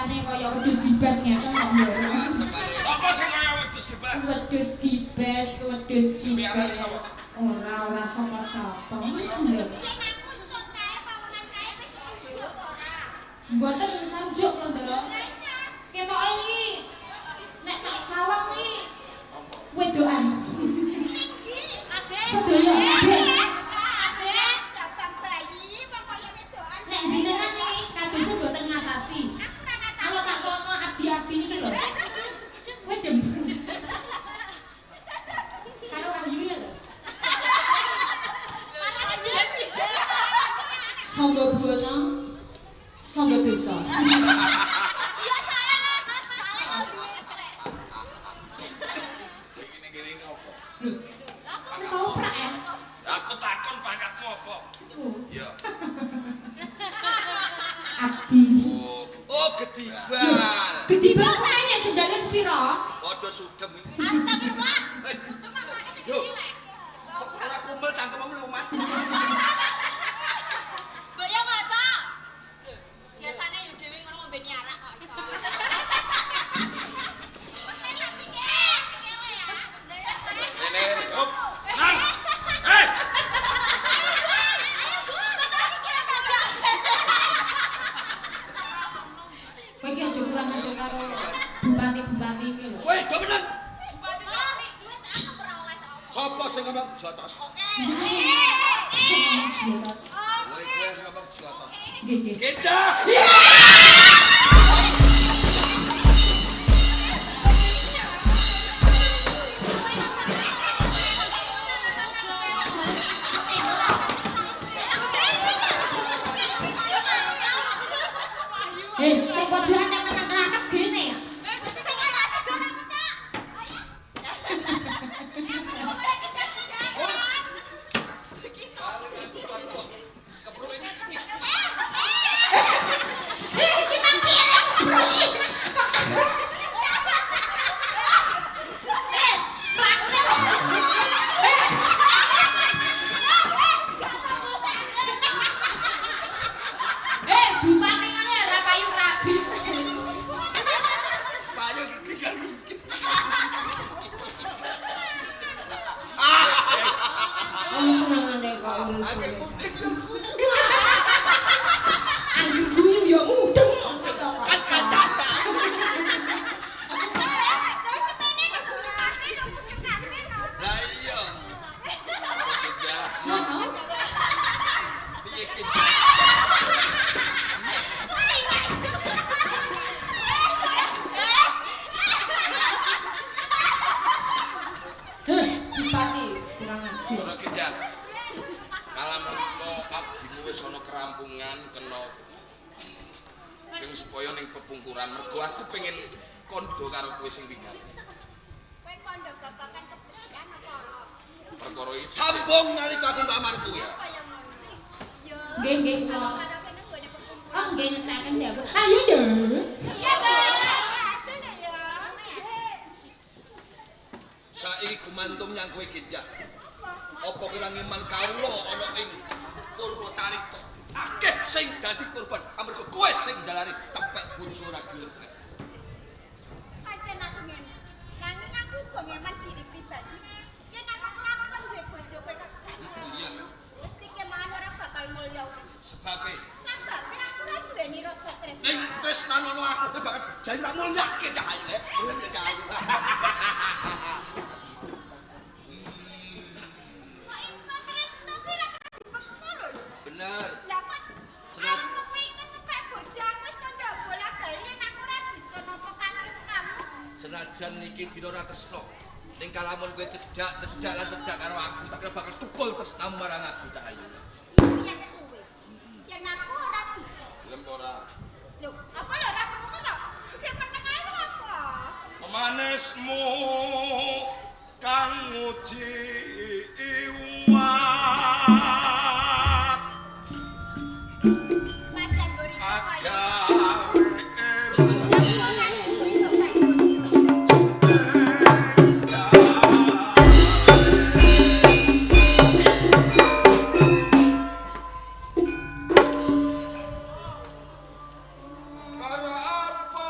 Mukane kaya wedhus gibas ngeten kok ndoro. Sapa sing kaya wedhus gibas? Wedhus gibas, wedhus Piarane gibas. sapa? Ora ora sapa-sapa. Lho. Yen aku kok kae pawongan kae wis setuju apa ora? Mboten samjuk lho, Ndoro. Lah iya. Ketoke iki nek tak sawang iki wedokan. Tinggi kabeh. Sedaya kabeh. Kabeh jabang bayi wong kaya wedokan. Nek jenengan iki kadose mboten ngatasi. Aku ora ngatasi. Kalau tak kono abdi-abdi niki lho. Wedem. Karo Wahyu ya lho. Sangga buwana, sangga desa. Iya saya lah. Ngene-ngene apa? Lho, nek mau prak ya? Aku takon pangkatmu apa? Iku Iya. abdi. Oh, Oh, gedibal. Gedibal sampeyan sendane sepiro? Padha sudem. Astagfirullah. Eh, Yo. Kok ora kumel cangkemmu lumat. Mbok yo ngaca. Biasane yo dhewe ngono ngombeni arak kok iso. Enak sikile, sikile ya. Ngene, hop. Nang. Hei, Ayo Bu, betul iki ada. Kowe iki aja kurang ajar karo bupati-bupati iki lho. Kowe do meneng. Bupati duit aku ora oleh apa. Sapa sing ngomong jotos? Oke. Sing ngomong jotos. Kowe kowe ngomong jotos. Nggih, nggih. Kecah. Eh, sing pojokan nek menang kelakep gene ya. Berarti sing ngatasi dong aku, Cak. Ayo. Kepruk iki. Eh, iki mang piye nek kepruk iki? Kok Eh, mlakune kok. Eh, bupati ngene ora payu rabi. Payu tinggal mikir. Wong senengane kok urus. Angger putih yo guyu. Angger guyu ya mudeng. Kan kancana. Lah iya. Kejah. Ngono. Piye kecah? Heh, bupati kurang ajar. Ora kejah. Kalamun abdimu wis ana kerampungan kena jeng supaya ning pepungkuran mergo aku pengen kondo karo kowe sing wigat. Perkara iki Sambung nalika aku lamar kowe. Nggih, nggih kula. Oh, nggih nyestakaken dawuh. Ayo, Nduk. Saiki gumantung nyang kowe Genjak. Apa kira ngiman kawula ana ing Purwacarita. Akeh sing dadi korban amarga kowe sing njalari tepek bojo ora gelem. Pancen aku ngeman. Nanging aku uga ngeman diri pribadi. Yen aku kelakon duwe bojo kowe kok Iya. Mesti kemangan ora bakal mulya urip. Sebabe Sababe aku ora duweni rasa tresna. ning tresnanono aku kowe bakal jane ra mulyake cah ayu le. Gelem ya cah ayu. Kok iso tresna kuwi ora kena dipeksa lho. Bener. Lah kok arep kepengin ngepek bojo aku wis kandha bola-bali yen aku ora bisa nampa katresnanmu. Senajan niki dina ora tresna. Ning kalamun kowe cedhak-cedhak lan cedhak karo aku, tak kira bakal tukul tresnamu marang aku cah ayu. Yen kowe. Yen aku ora bisa. gelem apa ora? Lho, apa lho ora krungu to? Kowe meneng ae lho apa? Manismu kang nguji iwak Senajan mburi kaya agawe Para apa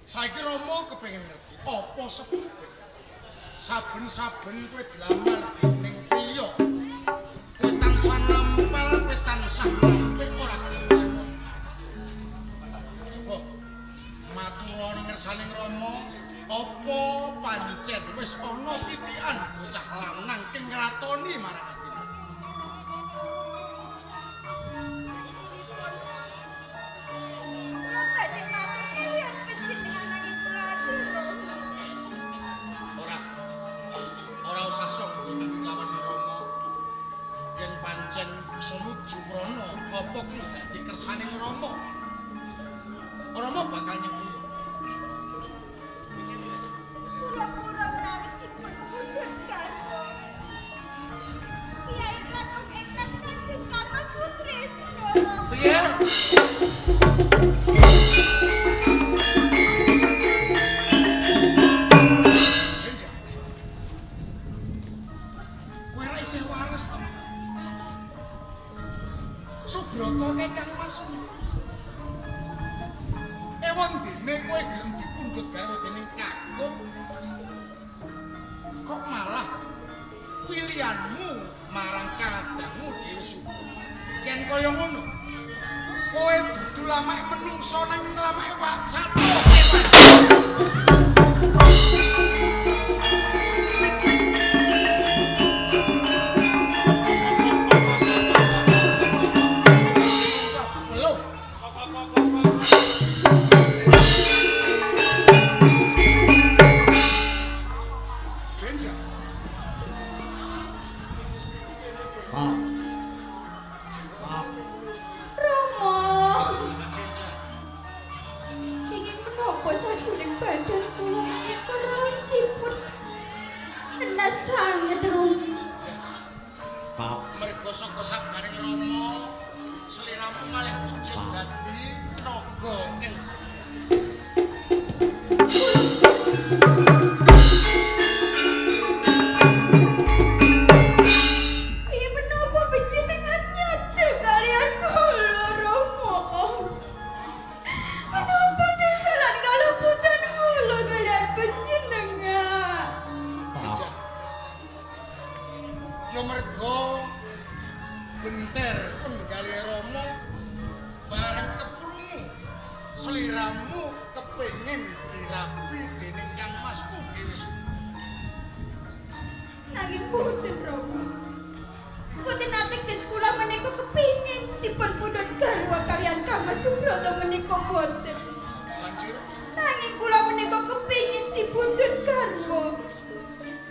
Saiki Rama kepengin ngerti apa sebabe saben-saben kowe dilamar dening priya kowe tansah nempel, kowe tansah nampik ora gelem. Coba matur ana ngersaning Rama, apa pancen wis ana titikan bocah lanang kang ngratoni marang atimu? Kula badhe matur kaliyan panjenengan nanging kula ajeng. Ora. Ora usah sok ngene lawan Rama. Yen pancen bisa nuju prana apa kang dadi kersaning Rama? Rama bakal nyepuro. Kula pura menawi dipun pundhut garwa. Kyai Kakung ingkang kados Kama Sutrisno. Piye? Kowe ora isih waras to? Subrata kae Kang Mas. Ewon dene kowe gelem dipundhut garwa dening Kakung. Kok malah pilihanmu marang kadangmu dhewe Subrata. Yen kaya ngono, kowe dudu lamake menungsa nanging lamake sato. Lho. Genja. Pak. Pak. Rama, Genja. ingin menapa sajuning badan kula keraosipun kena sanget Rama. Pak. Mergo saka sabaring Rama, seliramu malah wujud dadi naga kang Ingin menapa panjenengan Benter penggalih Rama bareng keprungu sliramu kepengin dirabi dening Kang Masmu dhewe Subrata. Nanging boten Rama. Boten ateges kula menika kepingin dipun pundhut garwa kaliyan Kang Mas Subrata menika boten. Lanjut. Nanging kula menika kepingin dipundhut garwa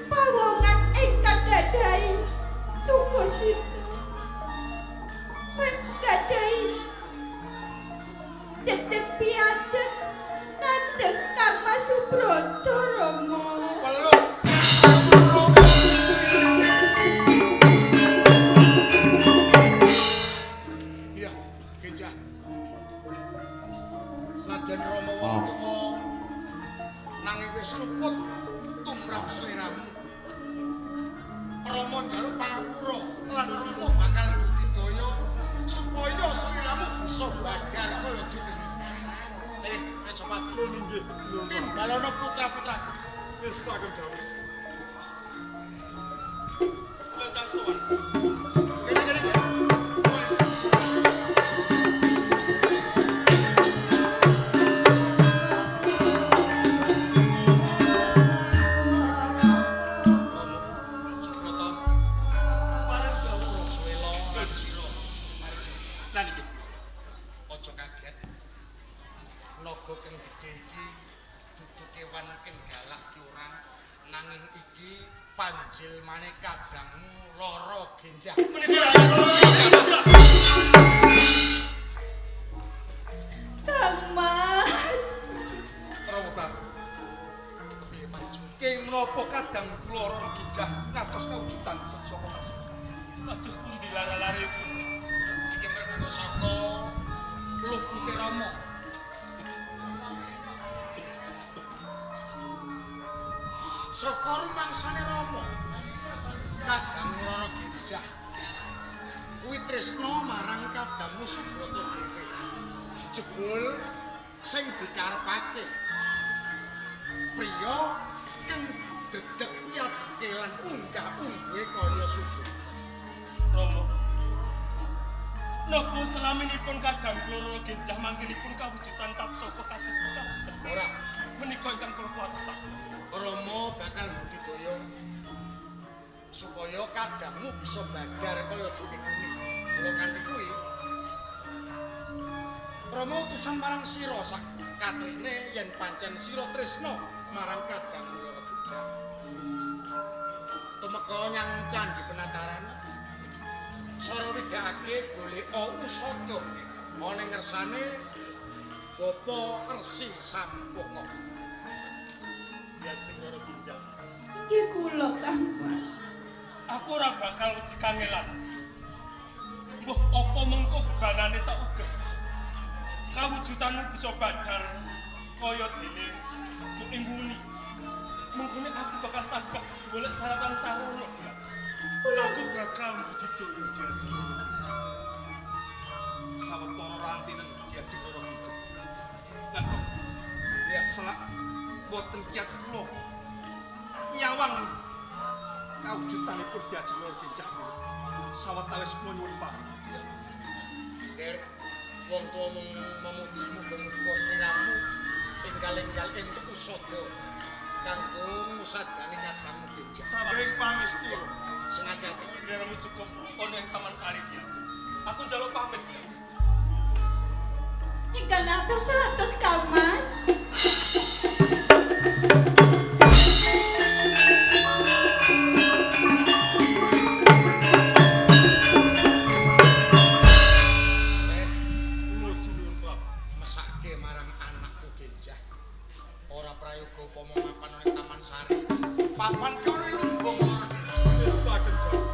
pawongan ingkang gadhahi subasita. Men gadhahi dedeg piadeg kados Kang Mas Subrata Rama. Peluk Rama. Iya, Genjah. Nadyan Rama wong tuwa nanging wis luput tumrap sliramu. Rama njaluk pangapura lan Rama bakal budidaya supaya sliramu bisa badar kaya dene. Coba nggih, timbalono putra-putraku. Wis tak dawuh. Kula tang sowan. Kene-kene. Subrata, Pareng dawuh. Suwela lan sira. Marijo. Lan iki. Aja kaget. Naga kang gedhe iki dudu kewan kang galak ki ora, nanging iki panjilmane kadangmu Lara Genjah. Kang Mas. Rama Prabu, Kepiye Parijo? keng menapa kadang kula Rara Ginjah ngantos kawujudan saka kasukan. Kados pundi lara-lare iku? Iki mergo saka lupute Rama. Saka rumangsane Rama, kadang Rara Genjah kuwi tresna marang kadangmu Subrata dhewe. Jebul sing dikarepake priya kang dedeg piyadeke lan unggah-ungguhe kaya Subrata. Rama. Napa selaminipun kadang kula Rara Genjah mangkenipun kawujudan taksaka kados mekaten? Ora, Menika ingkang kula kuwatosaken. Rama bakal budidaya supaya kadangmu bisa badar kaya dene kuwi. Mula kanthi kuwi Rama utusan marang sira sak katrine yen pancen sira tresna marang kadangmu Rara Genjah. Tumeka nyang Candhi Penataran. Sara widakake goleka usada ana ing ngersane Bapa Resi Sampaka. Diajeng Rara Genjah. Inggih kula Kang Mas. Aku ora bakal wedi kangelan. Mbuh apa mengko bebanane saugem. Kawujudanmu bisa badar kaya dene tuk ing wuni. Mengkone aku bakal saged golek saratan sarana. Aku bakal budidaya diajeng Rara Ginjah. Sawetara rantinen diajeng Rara Ginjah. Lan Rama, Ya, selak boten kiat kula nyawang kawujudanipun diajeng Rara Ginjah. Sawetawis kula nyuwun pamit. Ger, wong tuwa mung memuji muga-muga sliramu enggal-enggal entuk usada kanggo ngusadani kadangmu Genjah. Tambahi pangestu. Sing ati-ati. Sliramu cukup ana ing Taman Sari diajeng. Aku njaluk pamit diajeng. Ingkang atos-atos Kang Mas. Eh, Kula sinuwun Prabu. Mesake marang anakku Genjah. Ora prayoga upama mapan ana ing Taman Sari. Papan kono lumbung lara dhewe. Wis tak dawuh.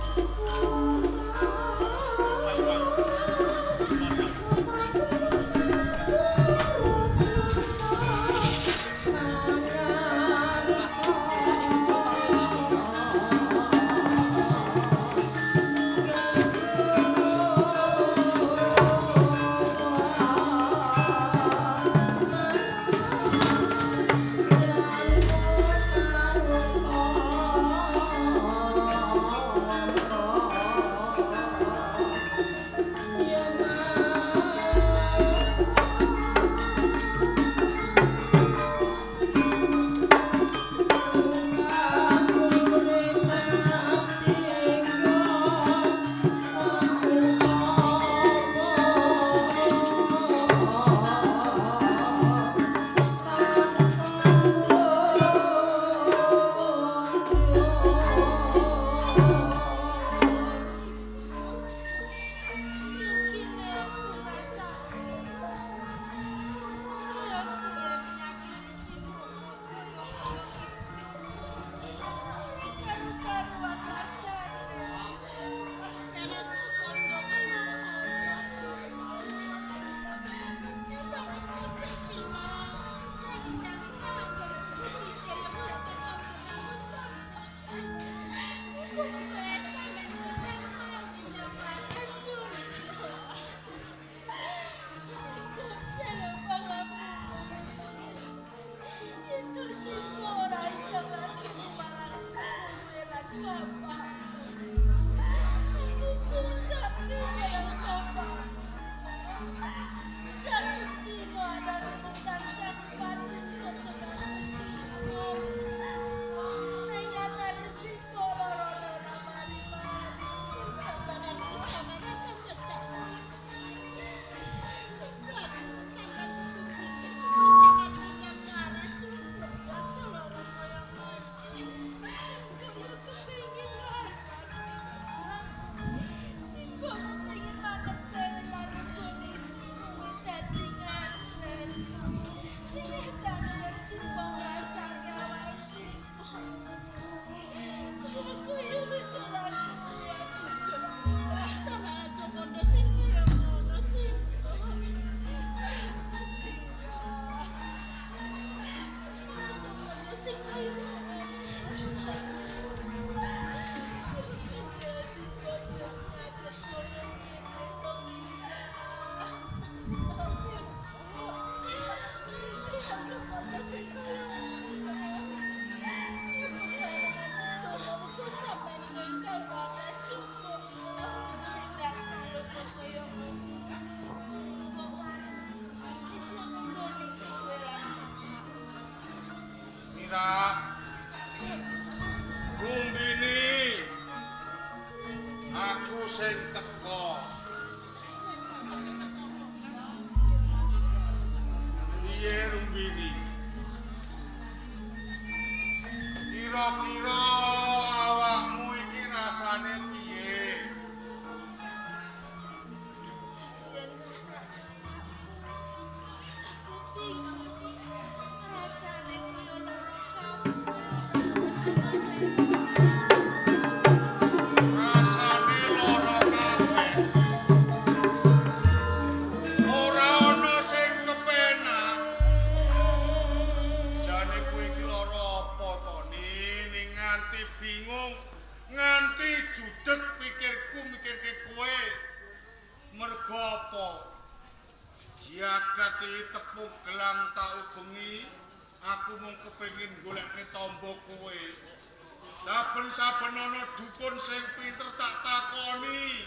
sirah. Rumbini. Aku sing teko. Piye Rumbini? Kira-kira awakmu iki rasane piye? Yen rasane aku bingung. Rasane kaya lara kabeh. Rasane lara kabeh. Ora ana sing kepenak. Jane kowe iki lara apa to, Nini? Nganti bingung, nganti judeg pikirku mikirke kowe. Mergo apa? Jagat iki tepung gelang tak ubengi, aku mung kepengin golekne tamba kowe. Saben-saben ana dukun sing pinter tak takoni,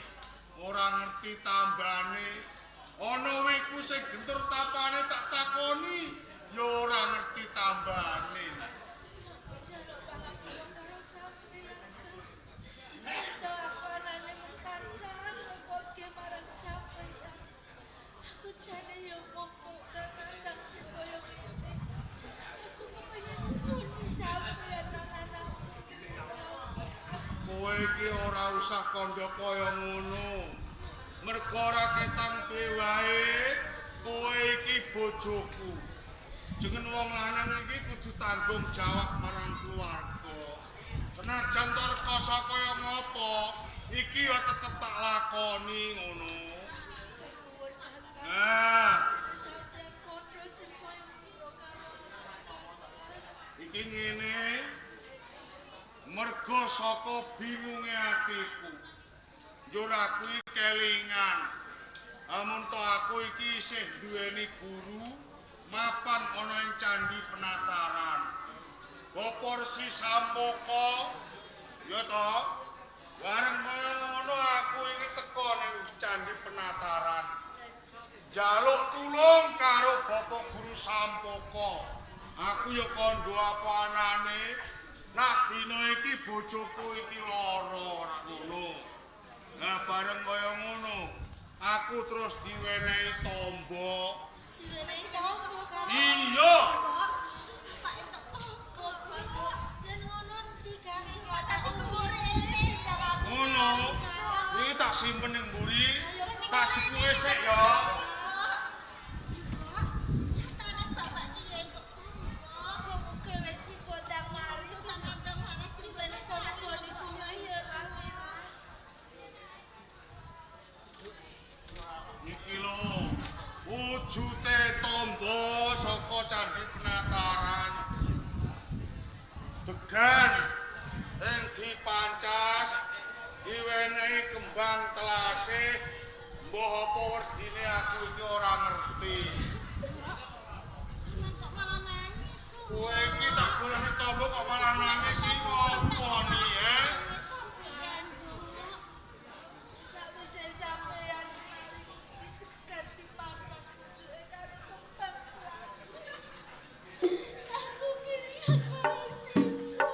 ora ngerti tambane. Ana wiku sing gentur tapane tak takoni, ya ora ngerti tambane. Aku njaluk pangapura karo sampeyan. Takonane mung tansah ngepotke marang sampeyan. Aku jane yo mung kok nang sing kaya ngene. Aku kepengin nguni sampeyan nang anakku. Kowe iki ora usah kandha kaya ngono. Mergo ora ketang piye wae, kowe iki bojoku. Jeneng wong lanang iki kudu tanggung jawab marang keluarga. Senajan to rekoso kaya ngopo, iki ya tetep tak lakoni ngono. Nah, Sampeyan kandha sing kaya ngono karo aku. Iki ngene. Mergo saka bingunge atiku. Njur aku iki kelingan. Amun to aku iki isih duweni guru mapan ana ing Candhi Penataran. Bapak Resi Sampoka, ya to? Bareng kaya ngono aku iki teka ning Candhi Penataran. Njaluk tulung karo Bapak Guru Sampoka. Aku ya kandha apa anane, nak dina iki bojoku iki lara ora ngono. Nah bareng kaya ngono, aku terus diwenehi tamba. Diwenehi tamba karo. Iya. Pak entuk tamba, Bapak. Yen ngono diganti aku mburi. Ngono. Iki tak simpen ning mburi, tak jupuke sik ya. Nyatane bapak ki ya entuk tamba. Muga-muga wis sipotang mari. Susah ngandang waras Dibene surga niku ya amin. Iki lho, wujute tamba saka Candhi Penataran. Degan sing dipancas diwenehi kembang telasih, mbah apa werdine aku iki ora ngerti. Sampeyan kok malah nangis to? Kowe iki tak goleki tamba kok malah nangis iki ngopo ni, eh? Sampeyan, Bu. Sawise sampeyan mari ditekan dipancas pucuke karo kembang telasih. Aku kelingan karo simbok.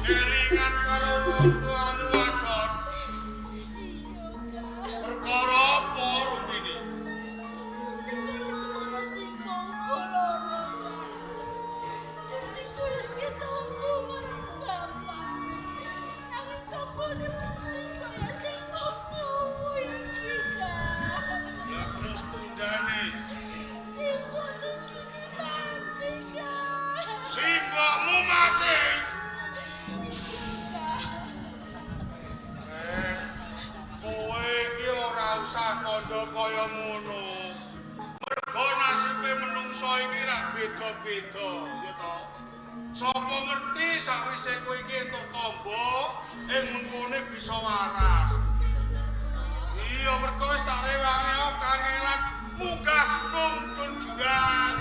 Kelingan karo wong tuamu wadon. Iya, Kak. Perkara apa Rumbini? Niku lho semono simbok uga lara, Kak. Jur digoleki tombo marang bapak. Nanging tombone persis kaya sing mbok gawa iki, Kak. Lah terus tundane. Simbok tundune mati, Kak. Simbokmu mati. Iya, Kak. Wes, kowe iki ora usah kandha kaya ngono. Mergo nasibe menungso iki rak beda-beda, ya to. Sapa ngerti sakwise kowe iki entuk tamba, ing mengkone bisa waras. Iya, mergo wis tak rewangi kangelan munggah gunung mudhun jurang.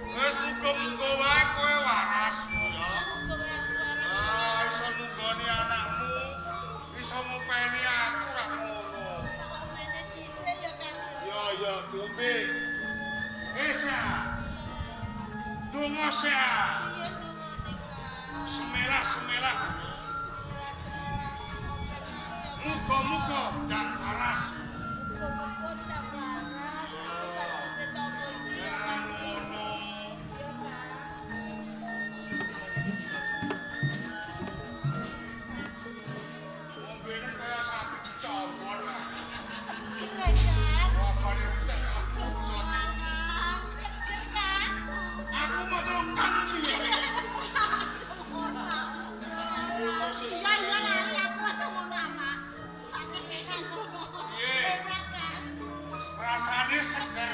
Wis muga-muga wae kowe waras, ya. Muga wae aku waras. Ah, iso nunggoni anakmu, iso ngopeni aku rak ngono. Tak omene dhisik ya, Kang. Ya ya, diombe. Esa. Ndonga sik. Piye dongane, Kang? Semelah-semelah. Muga-muga ndang waras. Muga-muga ndang waras. Aku bakal tombo iki ya, Ya Kang. ngono. Iya, Kang. Ngombene kaya sapi dicombor. Seger ya, Kang. Wabane tak Aja cocok. ngono, Kang. Seger, Kang. Aku mau celok kang piye? Aja ngono. Bocah sih. Iya, iya lali aku aja ngono ama. Mesane sing aku. Piye? Enak, Kang. Rasane seger.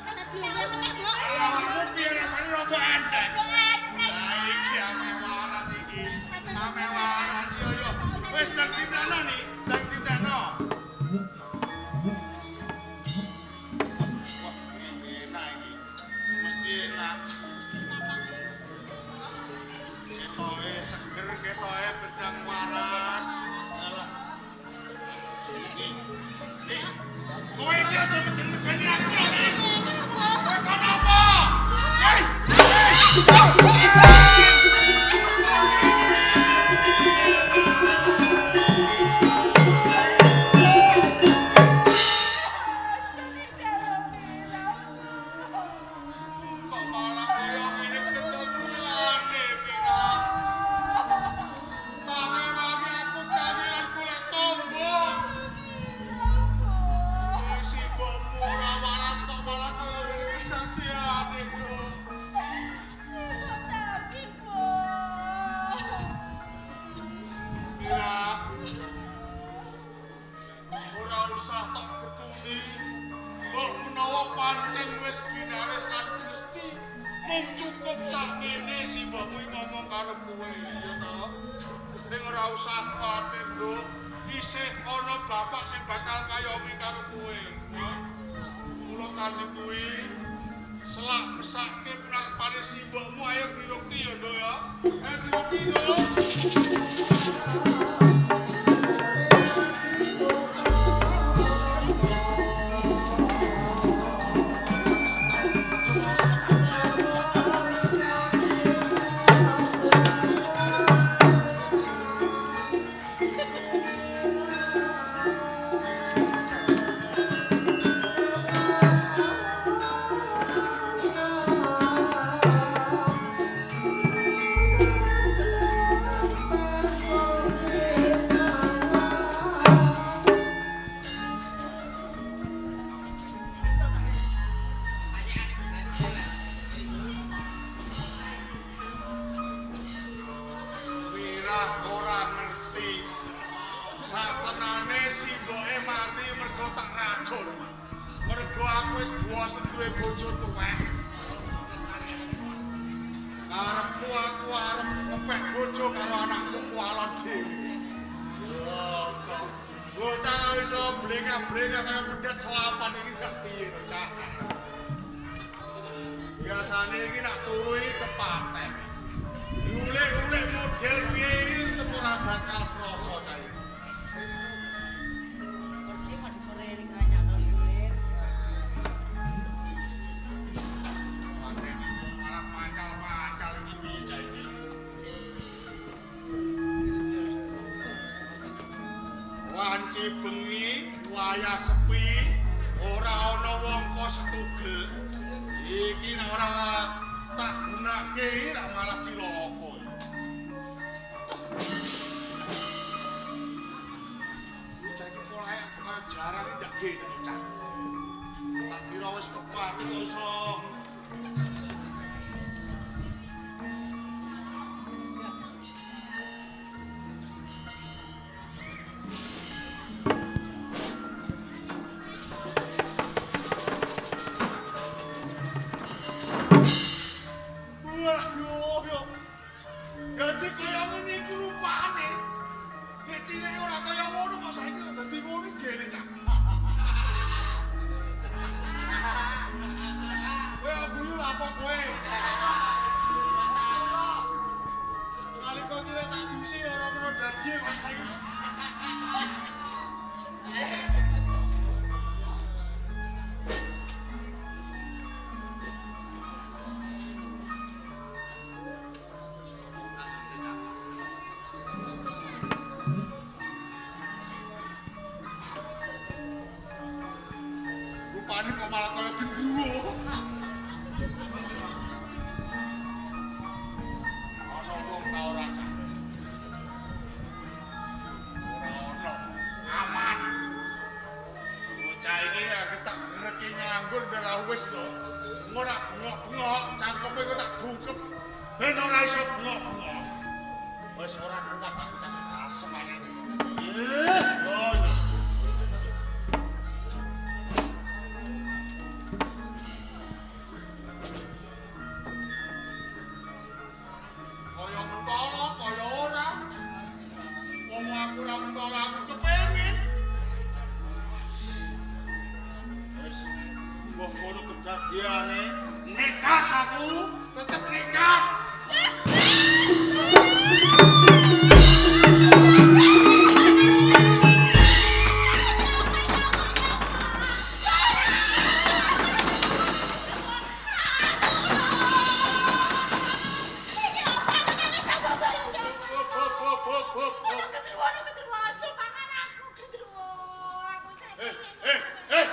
Kena diombe meneh, Mbok. Awakmu piye rasane rada enteng? Rada enteng. Lah iki ame waras iki. Ame waras yo yo. Wis ndang ditekno nih, ndang ditekno. Wah, ini enak iki. Mesti enak. Ketoke seger, ketoke bedang waras. Alah. Iki. Iki. Kowe iki aja meden-medeni aku lho. Kowe kono apa? Hei! Hei! Kok malah kaya ngene ketemuane, Mira? Tak rewangi aku kangelan golek tombo. Si mbokmu ora waras kok malah kaya ngene kedadiane, Nduk. Mira. Ora usah tok ketuni. Mbok menawa pancen wis ginaris lan Gusti, mung cukup sakmene si mbokmu iki ngomong karo kowe, ya to. Ning ora usah kuwatir, Nduk. Isih ana bapak sing bakal ngayomi karo kowe, ya. Mula kanthi kuwi selak mesake penarpane si mbokmu ayo dirukti ya, Nduk ya. Ayo dirukti, Nduk. Mirah ora ngerti. Satenane simboke mati mergo tak racun. Mergo aku wis bosen duwe bojo tuwek. Karepku aku arep ngepek bojo karo anakku kualon dhewe. Wah, kok bocah iso blengah-blengah kaya pedet selapan iki gak piye to, Cak. Biasane iki nak turu iki kepaten. Diulik-ulik model piye iki tetep ora bakal krasa cah iki. Paten malah mancal-mancal iki piye cah iki. Wanci bengi, wayah sepi, ora ana wong kok setugel. Iki nek ora tak gunake rak malah cilaka. Bocah iki polahe kaya jaran iki ndak gene cah. Tak kira wis kepati kok iso. Wah, yo yo. Dadi kaya ngene iku rupane. Nek cilik ora kaya ngono kok saiki kok dadi ngono gene cah. Rupane kok malah kaya gendruwo. Ana wong ta ora, Cak? Ora ana. Aman. Bocah iki aku tak greki nganggur ora wis lho. Engko ora bengok-bengok, cangkeme kok tak bungkep. Ben ora iso bengok-bengok. Wis ora kuat aku tak asemane. Yo yo. Kaya mentolo, kaya ora. Wong aku ora mentolo, aku kepengin. Wis, mbah kono kedadiane, nekat aku, tetep nekat. Ana gendruwo, aja mangan aku gendruwo. Aku Eh, saiki. eh, eh.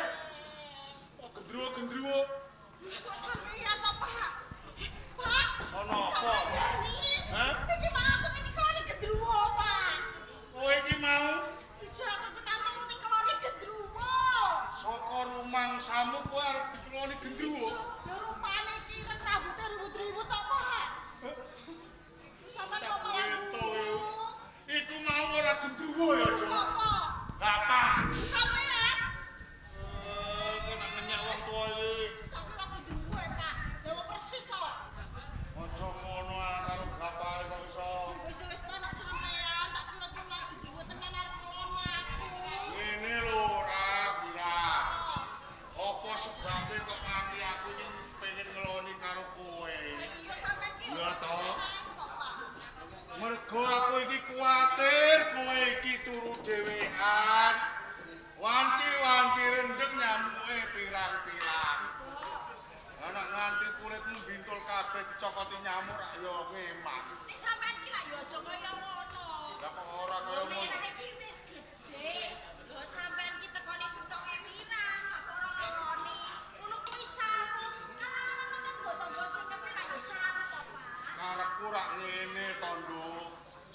Oh, gendruwo, gendruwo. Kok sampeyan to, Pak? Pak. Ana apa? Hah? Iki mau aku dikeloni gendruwo, Pak. Kowe iki mau Bisa aku tekan turu dikeloni gendruwo. saka rumangsamu kowe arep dikeloni gendruwo. Lho rupane iki rek rambute riwut-riwut tok, Pak. Sampeyan kok malah Itu. Iku mau ora gendruwo ya, Lho Dok. sapa? Bapak. Sampeyan? Eh, kowe nak ngenyek wong tuwa iki. Tak kira gendruwo, e, Pak. Lha wong persis kok. Aja ngono ah karo bapake kok iso. Wis wis Pak sampean, tak kira ki malah gendruwo tenan arep ngeloni aku. Ngene lho, ora Mira. Apa sebabe kok nganti aku iki pengen ngeloni karo kowe? Iya sampean ki. Iya toh. Kok, Pak. Mergo aku iki kuwatir kowe iki turu dhewean. Wanci-wanci rendeng nyamuke pirang-pirang. Lah nek nganti kulitmu bintul kabeh dicokoti nyamuk rak ya ngemak. Nek sampean ki lak ya aja kaya ngono. Lah kok ora kaya ngono. Mirah iki wis gedhe. Lho sampean ki tekone sentonge Mirah, apa ora ngeloni. Ngono kuwi saru. Kalah ana tangga-tangga sing ngerti lak ya saru to, Pak. Karepku rak ngene to, Nduk.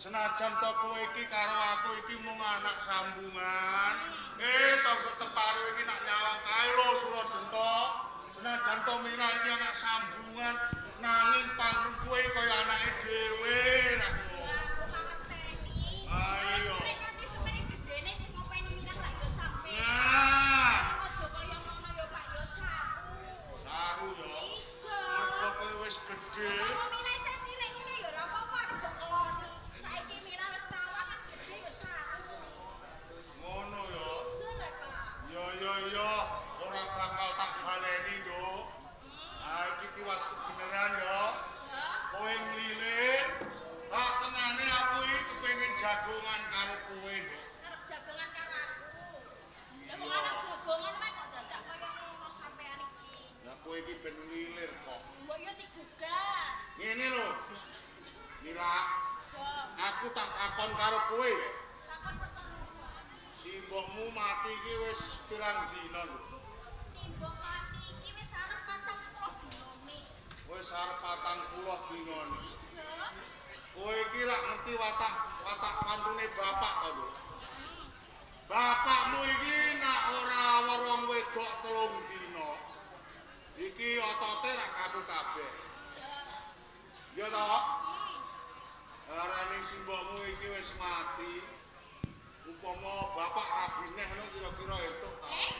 Senajan to kowe iki karo aku iki mung anak sambungan. Eh, tangga teparo iki nak nyawang kae lho Suradenta. Senajan to Mira iki anak sambungan, nanging pangren kowe kaya anake dhewe rak ngono. Aku mangerteni. Ah, iya. Nek nganti semene gedene sing ngopeni Mirah lak ya sampean. Nah, Aja kaya ngono ya, Pak, ya saru. saru ya. Iso. Mergo kowe wis gedhe. Apa Mirah isih cilik ngono ya ora apa-apa arep mbok ngeloni. Saiki Mirah wis tawan wis gedhe ya saru. Ngono ya. Iso lho, Pak. Ya ya ya, ora bakal tak baleni, Nduk. Ah iki tiwas kebeneran ya. Kowe nglilir, tak tenane aku iki kepengin jagongan karo kowe, Nduk. Arep jagongan karo aku. Lah wong anak jagongan wae kok dadak kaya ngono sampean iki. Lah kowe iki ben nglilir kok. Mbok yo digugah. Ngene lho. Mira, So, aku tak takon karo kowe. takon perkara apa? Simbokmu mati iki wis pirang dina, Nduk? Simbok mati iki wis arep 40 dinane. Wis arep 40 dinane. Iso. Kowe iki rak ngerti watak watak pantune bapak to, Nduk? Bapakmu iki nak ora werong wedok 3 dina. Iki otote rak kaku kabeh. Ya to? Arane simbokmu iki wis mati. Upama bapak rabi neh ngono kira-kira entuk ta? Eh?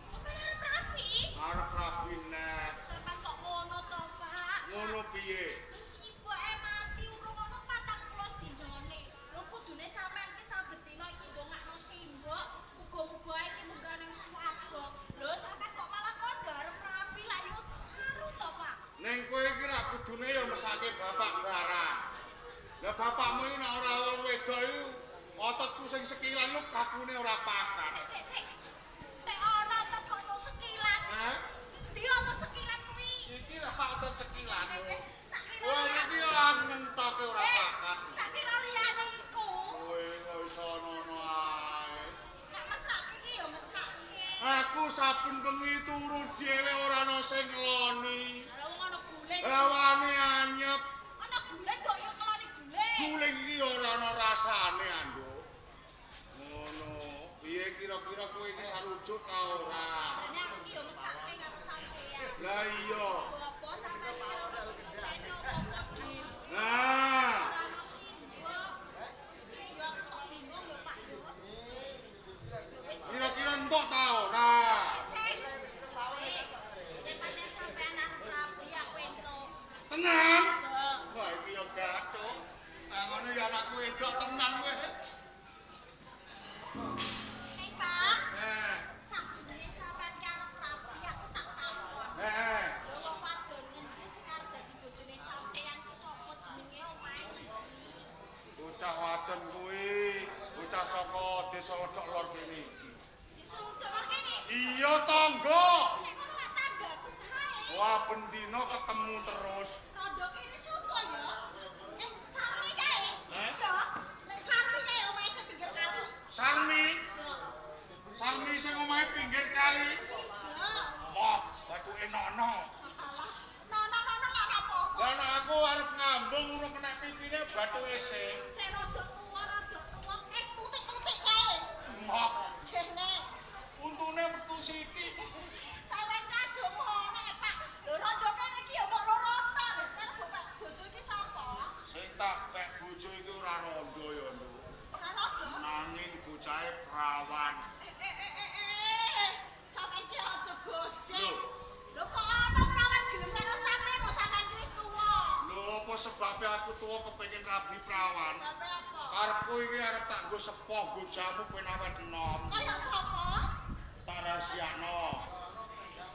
Sampeyan arep rabi? Arep rabi neh. Sampeyan kok ngono to, Pak? Ngono piye? Lho simboke mati urung ana 40 dinane. Lho kudune sampean ki saben dina iki ndongakno simbok, muga Aku saben bengi turu dhewe ora ana sing ngeloni. Lah wong ana guling. Lawane anyep. Ana guling kok ya ngeloni guling. Guling iki ora ana rasane, Anduk. Ngono. Piye kira-kira kowe iki sarujuk ta ora? Jane aku iki ya mesake karo sampeyan. Lah iya. Apa sampeyan iki ora ono sing ngenteni apa-apa dhewe. Nah, Ora ono simbok. Ya aku kok bingung ya Pak yo. Ya wis. kira-kira entuk ta ora? Sik. Wis. Nek pancen sampeyan arep rabi aku entuk. Tenan. So. Wah, iki ya gathuk. Ah ngono ya anakku wedok tenan kowe. Ning Pak, Eh, sadurunge sampeyan ki arep rabi aku tak takon. eh. Lho wong wadon ngendi sing arep dadi bojone sampeyan ki sapa jenenge omahe ngendi? Bocah wadon kuwi, bocah saka desa Ledok Lor kene iki. Desa Ledok Lor kene. Iya, tangga. Nek ngono lak tanggaku kae. Wah, bendina ketemu terus. Rondo kene sapa ya? Eh, Sarmi kae. Eh? Ya, nek Sarmi kae omahe sing pinggir kali. Sarmi, Iso. Sarmi sing omahe pinggir kali. Iso. Wah, bathuke nono. Alah, nono-nono lak ora apa-apa. Lah nek aku arep ngambung urung kena pipine bathuke sing. Sing rada tuwa, rada tuwa. Eh, tutik-tutik kae. Mok, Kene. untune metu sithik. Sampeyan aja ngono ya, Pak. Lho rondo kene iki ya mok loro tok. Wis kan bapak bojo iki sapa? Sing tak pek bojo iki ora rondo ya, Nduk. Ora rondo. Nanging bocahe prawan. Eh eh eh eh eh. Sampeyan ki aja gojek. Lho. Lho kok ana prawan gelem karo sampeyan lho sampeyan ki wis tuwa. Lho apa sebabe aku tuwa kepengin rabi prawan? Sampe apa? Karepku iki arep tak nggo sepoh nggo jamu ben awet enom. Kaya sapa? Tak rahasiakno.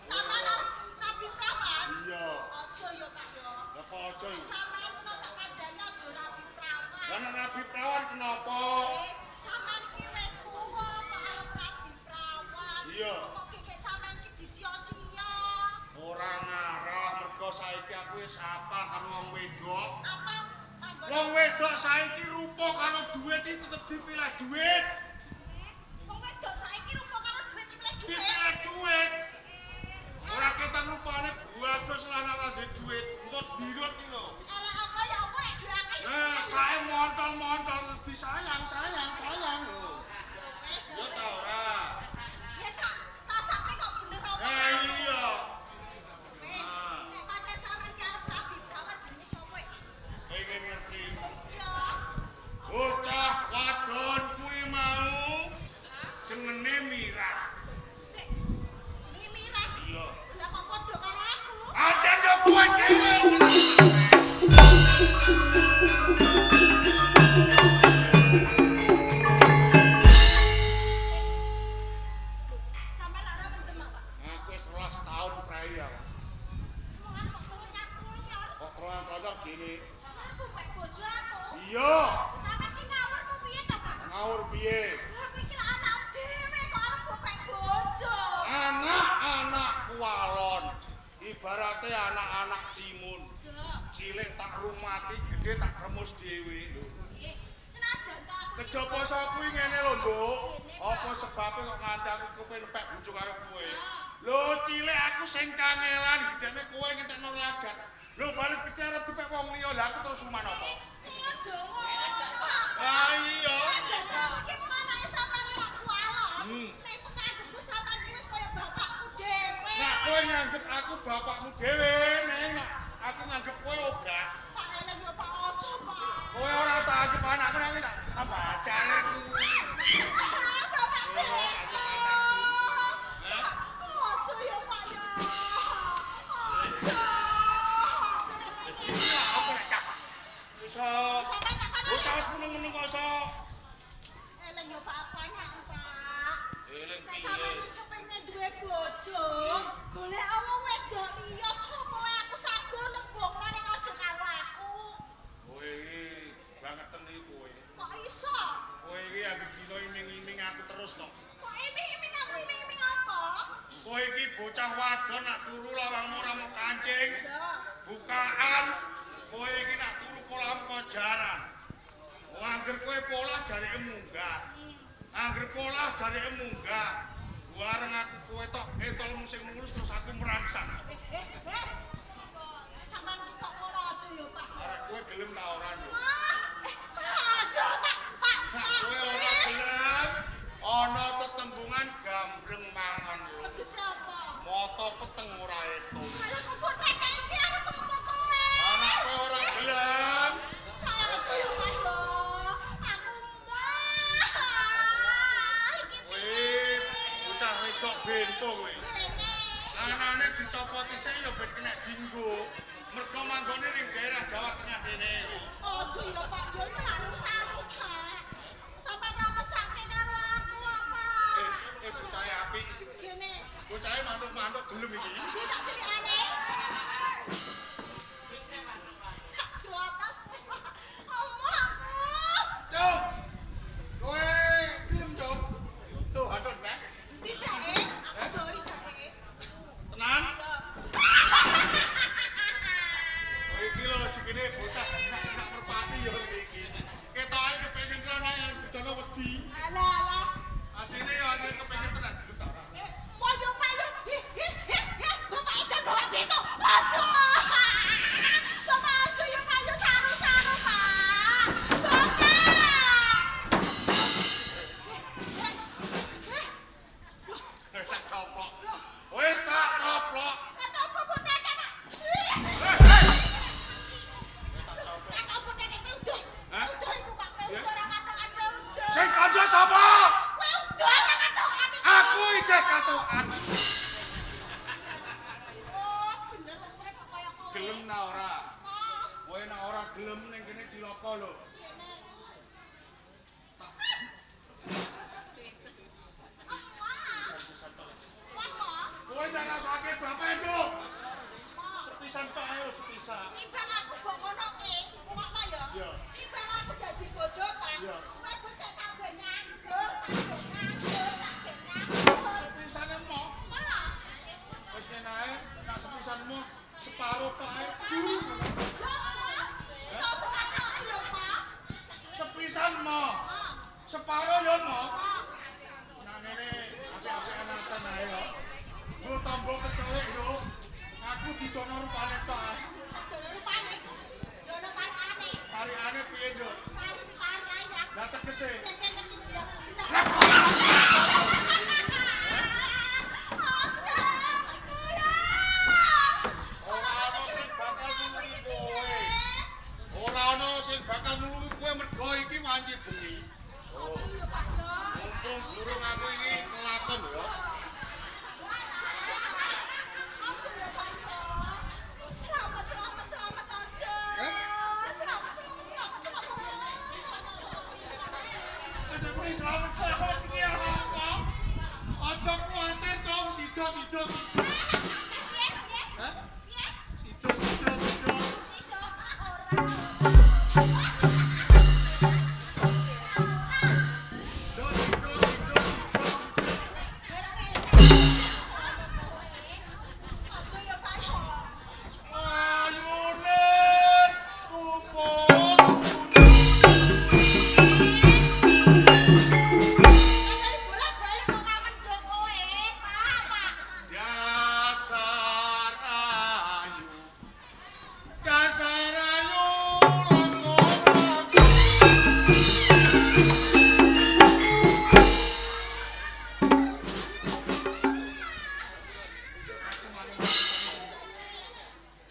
Sampeyan arep rabi prawan? Iya. Aja ya, Pak ya. Lah kok aja Nek iki? sampeyan ngono tak kandhani aja rabi prawan. Lah nek rabi prawan kenapa? Eh, sampeyan iki wis tuwa kok arep rabi prawan. Iya. Kok kekek sampeyan iki disia-sia. Ora ngarah mergo saiki aku wis apal karo wong wedok. Apa tanggane? Wong wedok saiki rupa karo duit iki tetep dipilih duit. Wong wedok saiki rupa karo duit dipilih duit. Dipilih duit. Ora ketang rupane bagus lah nek ora duwe duit. Entut birut iki lho. Elek kaya apa nek duit akeh ya. Eh, sae montol-montol disayang, sayang, sayang lho. Wis. Ya ta ora? Ya tak rasane kok bener apa? Eh iya. Wis, nek pancen sampean ki arep rabi prawan jenenge sapa iki? Pengen ngerti. Iya. Bocah wadon kuwi mau jenenge Mira. Sik. Jenenge Mira. Iya. Lah kok padha karo aku? Ajan yo kowe dhewe sing Sampeyan lak ora mendem apa? Aku wis 12 tahun prei ya. Omongan kok telunyak-telunyor. Kok telon-telon gini. Sarbu pek bojo aku. Iya, Sampeyan ki ngawur apa piye to, Pak? ngawur piye? Lah kowe iki lak anak dhewe kok arep mbok pek bojo. Anak-anak kualon. Ibarate anak-anak timun. Cilik tak rumati, gede tak remus dhewe lho. Nggih, senajan to aku iki Kejaba saka kuwi ngene lho, Nduk. Apa sebabe kok nganti aku kepengin pek bojo karo kowe? Lho, cilik aku sing kangelan, gedene kowe ngentekno lagak. Lho, balik gede arep dipek wong liya, lah aku terus ruman apa? Iya aja ngono, Pak. Ah iya. Senajan to aku iki mung anake sampeyan ora kualon. Hmm. Nek penganggepku sampeyan iki wis kaya bapakku dhewe. Nek kowe nganggep aku bapakmu dhewe, neng nek aku nganggep kowe ora. Pak eleng yo Pak aja, Pak. Kowe ora tak anggep anakku nang tak apa acarku. Ah, Bapak Oh, Beto. Aja ya Pak ya. Aja. Iya, apa nek cah? Iso. Sampeyan tak kono. Bocah wis meneng-meneng kok iso. Eleng yo Pak aku anak Pak. Eleng Nek sampeyan iki kepengin duwe bojo, golek wong wedok liya sapa wae aku sago nembungno ning aja karo aku. Kowe iki bangeten iki kowe. Kok iso? Kowe iki anggere dina iming-iming aku terus to. Kok iming-iming aku iming-iming apa? Kowe iki bocah wadon nak turu lawangmu ora mok kancing. Iso. Bukaan kowe iki nak turu polam kok jaran. Wong angger kowe polah jareke munggah. Angger polah jareke munggah. Bareng aku kowe tok entolmu sing mulus terus aku merangsang. Eh. Sampeyan ki kok ngono aja ya, Pak. Arek kowe gelem ta ora lho? Pak aja, Pak. Pak. Kowe ora gelem ana tetembungan gambreng mangan lho. Tegese apa? Mata peteng ora etung. Alah kok botek iki arep apa kowe? Anak kowe ora gelem. Pak aja ya, Pak ya. Aku mah. Iki Kowe bocah wedok bento kowe. Anane dicopoti sik ya ben kena dinggo. Mergo manggone ning daerah Jawa Tengah kene. Aja ya Pak ya saru-saru Pak. Sampeyan ora mesake karo aku apa? Bocah apik. Gene. Bocahe mantuk-mantuk gelem iki. Ndi tak tilikane? Tak jotos. Omo aku. Cung. Kowe gelem, Cung? Tuh, aduh, Nek. Ndi jake? Aku doi jake. Tenan? Iki lho jenenge bocah jinak-jinak merpati ya iki. Ketoke kepengin tenan yang didono wedi. Alah alah. Asline ya asline kepengin tenan gelem ta ora? Moyo payo. Hi hi hi hi. Bapak edan bawa bento. Aja. Bapak aja ya payo saru-saru, Pak. Bapak. Wis tak coplok. Wis tak coplok. Kenapa botek, Pak? Kenapa botek iki udah? Udah iku, Pak. Kowe udah ora katokan kowe udah. Sing kandha sapa? Kowe udah ora katokan iku. Aku isih katokan. Oh, bener wong kowe kok kaya kowe. Gelem ta ora? Kowe nek ora gelem ning kene cilaka lho. Kowe ndak rasake bapak Nduk. Sepisan tok ayo sepisan. Timbang aku mbok ngonoke, rungokno ya. Timbang aku dadi bojo, Pak. Kowe bocah tak ben nganggur, tak ben nganggur, tak ben nganggur. Sepisane mo. Wis ngene ae, nek sepisanmu separo tok ae. Lho, iso separo ya, Pak. Sepisan mo. Separo ya mo. Nah ngene apik-apik anatan ae lho. Nggo tombo kecelek lho. Aku didono rupane tok ae. Dono rupane. Dono parikane. Parikane piye, Nduk? Pari diparai ya. Lah tegese. Ben ngerti gila-gila. Lah kok ora Ora ana sing bakal nulungi kowe. Ora ana sing bakal nulungi kowe mergo iki wanci bengi. Oh. Mumpung durung aku iki kelakon ya. Selamat, selamat, selamat aja. Selamat, selamat, selamat, selamat. Aja muni selamat selamat iki apa? Aja kuwatir, Cung, sido sido. Hah? Sido sido sido. Do sido sido sido. Aja ya Pak ya. Ayune tumpuk. Kali bolak-balik kok ora mendung kowe, Pak, Pak. Dasar ayu. Dasar ayu langkung langkung.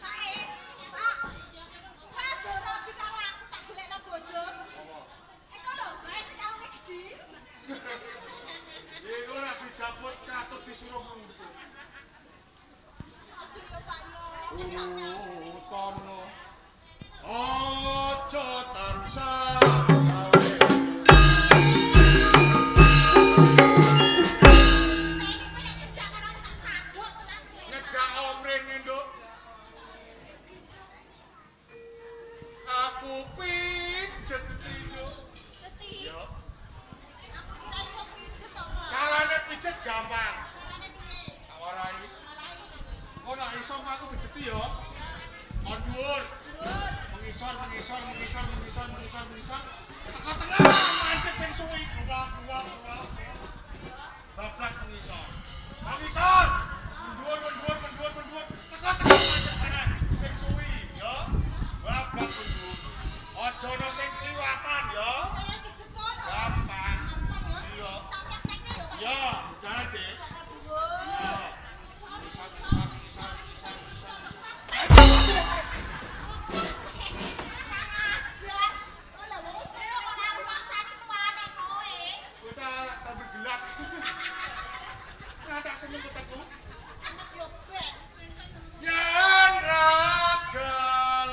Pak, Pak. Pak aja rabi karo aku tak golekno bojo. Eko lho, bae sing kalunge gedhe. Iku ora dijabut katut disuruh ngluntur. Aja ya Pak ya. Mesakne aku. Utono. Aja tansah gawe. Teni kowe nek cedak karo aku tak sagok tenan kowe. Ngedak omrene, Nduk. Aku pijet, Nduk. Seti. Yo. Aku kira iso pijet to, Pak. Carane pijet gampang. Carane piye? Tak warai. Warai. Kok nek iso aku pijeti yo. Kon dhuwur. Dhuwur. Mengisor, mengisor, mengisor, mengisor, mengisor, mengisor. Teko tengah mancing sing suwi. Keluar, keluar, keluar. Bablas mengisor. Alisor. Mendhuwur, mendhuwur, mendhuwur, mendhuwur. Teko-teko macet meneh. Sing suwi, ya. Bablas mendhuwur. Aja ana sing kliwatan, ya. Saya pijet kono. Gampang. Gampang ya. Iya. Tak praktekne ya, Pak. Ya, bicara, Dik. Saka dhuwur. Iya. Isor, Isor, isor, isor, isor, isor. Kurang ajar. Kok lah wong wis tuwa kok ora rumangsani tuane kowe. Bocah sambil gelap. Nah, tak seneng kotakku. Seneng yo ben. Yen ra gelem.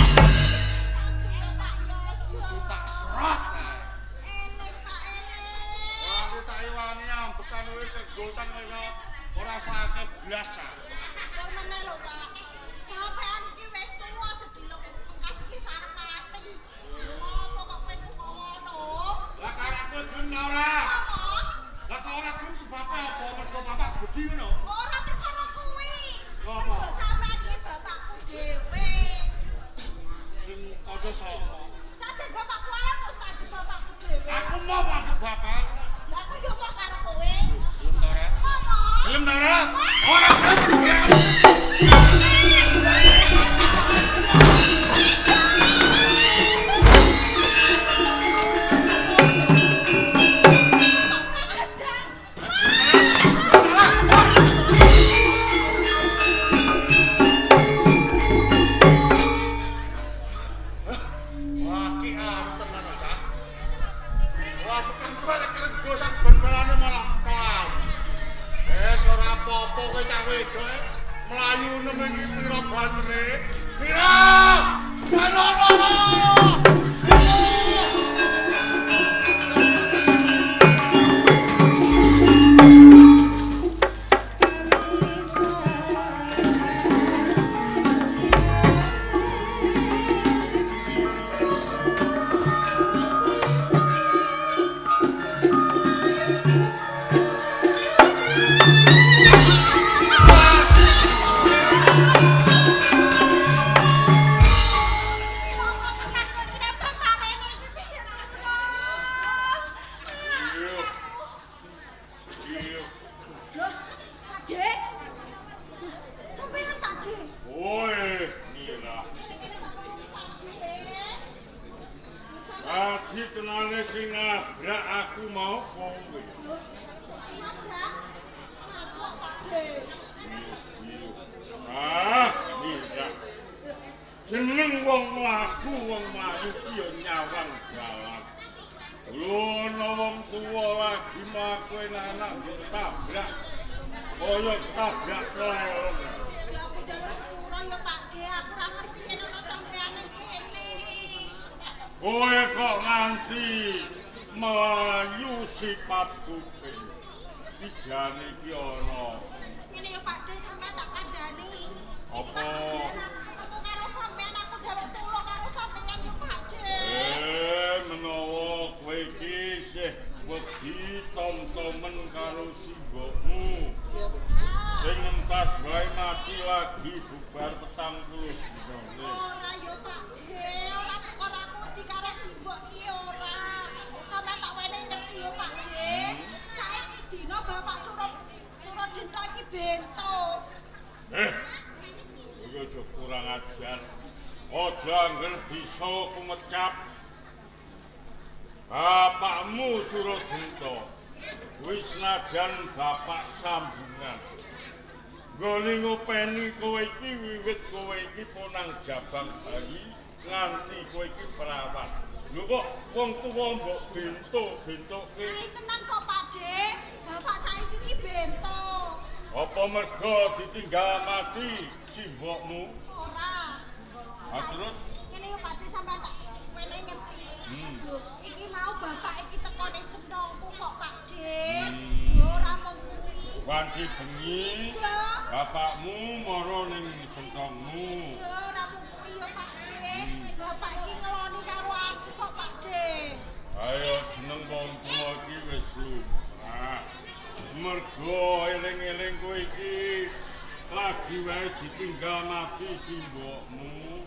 Aja ya, Pak, ya aja. Tak serot. Eleng, Pak, eleng. Wah, tak iwangi ambekan kuwi kegosan kaya ora sakit blas. Ah. Kok meneh lho, Pak. Sampean iki wis tuwa sedhilo bekas iki arep mati. Ngopo kok kowe kok ngono? Lah karepku gelem ta ora? Apa? Lah kok ora gelem sebabe apa? Mergo bapak budi ngono. Ora perkara kuwi. Lha apa? Mergo sampean iki bapakku dhewe. Sing kandha sapa? Sajen bapakku aran wis tak anggep bapakku dhewe. Aku mau anggep bapak. Lah aku yo mau karo kowe. Gelem ta ora? Ngono. Gelem ta ora? Ora gelem. Kok kurang ajar? Wah, ki anu tenan kok, Cah. Wah, bekas balik kegosan ben-benane malah mlayu. Wis ora apa-apa kowe cah wedok e. Mlayu nem iki pira bantere? Pira? Kanono! Cilaka tenan kowe iki nek baparene iki piye to, Mas? Iya. Iya. Loh, Pak Dek. Sampean Pak Dek. Woi, Mira. Kene tak tulungi Pak Dek. Tadi tenane sing nabrak aku mau kowe. Loh, nabrak. Aku Pak Dek. Ah, Mira. Jeneng wong mlaku, wong mlayu ki ya nyawang dalan. Lho ana wong tuwa lagi mlaku enak-enak mbok tabrak. Kaya tabrak seleleng. Ya aku njaluk sepuro ya Pak Dek, aku ora ngerti yen ana sampean ning kene. Kowe kok nganti melayu sifat kuping. Ijane iki ana. Ngene ya Pak Dek, sampean tak kandhani. Apa? Aku ketemu karo sampean aku njaluk tulung karo sampean yo Pak Dek. Menawa kowe iki isih wedi tom-tomen karo simbokmu. Sing ngentas wae mati lagi bubar 40 dinane. Ora yo Pak Dek, ora perkara aku wedi karo simbok ki yo. Aja angger bisa kumecap. Bapakmu Suradenta wis najan bapak sambungan. Nggone ngopeni kowe iki wiwit kowe iki ponang jabang bayi nganti kowe iki perawan. Lho kok wong tuwa mbok bentuk-bentukke. Ae tenan kok Pakde, bapak saiki iki bento. Apa mergo ditinggal mati simbokmu? Ora. Ah terus ngene yo Pakde sampean tak wenehi ngerti. Lho, iki mau bapak iki teko ning sentongku kok Pakde. Lho ora mung kuwi. Wanci bengi bapakmu mara ning sentongmu. Iya, ora mung kuwi yo Pakde. Bapak iki ngeloni karo aku kok Pakde. Ayo jeneng wong tuwa iki wis lumrah. Mergo eling-eling kowe iki lagi wae ditinggal mati simbokmu.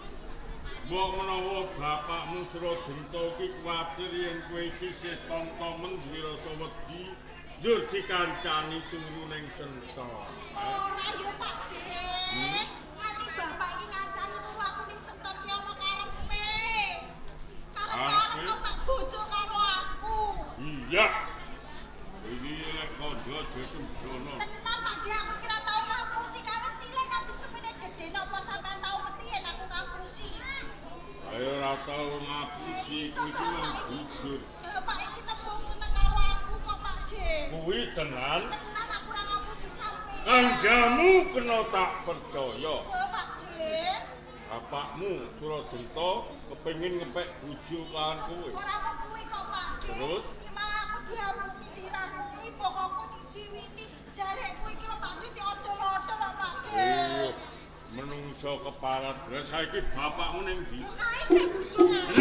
Mbok menawa bapakmu Suradenta iki kuwatir yen kowe iki isih tom-tomen duwe rasa wedi, njur dikancani turu ning sentong. Ora yo Pakde. Nganti bapak iki ngancani turu aku ning sentong ki ana karepe. Karep-karep kok Pak bojo karo aku. Iya. Iki lek kandha aja sembrono. Tenan Pakde aku kira tau ngapusi kawit cilik nganti semene gedhe napa sampean tau ngerti yen aku ngapusi. Ayo ora tau ngapusi kuwi wong jujur. Bapak iki tembung seneng karo aku kok Pakde. Kuwi tenan. Tenan aku ora ngapusi sampean. Kandhamu kena tak percaya. Iso Pakde. Bapakmu Suradenta kepengin ngepek bojo lan kowe. Ora mung kuwi kok Pakde. Terus iki malah aku diamuki dirakuni bokongku dijiwiti jarekku iki lho Pakde diodol-odol lho Pakde. Iya. Menungso keparat. Lah saiki bapakmu ning ndi? Lho kae sing bojo aku.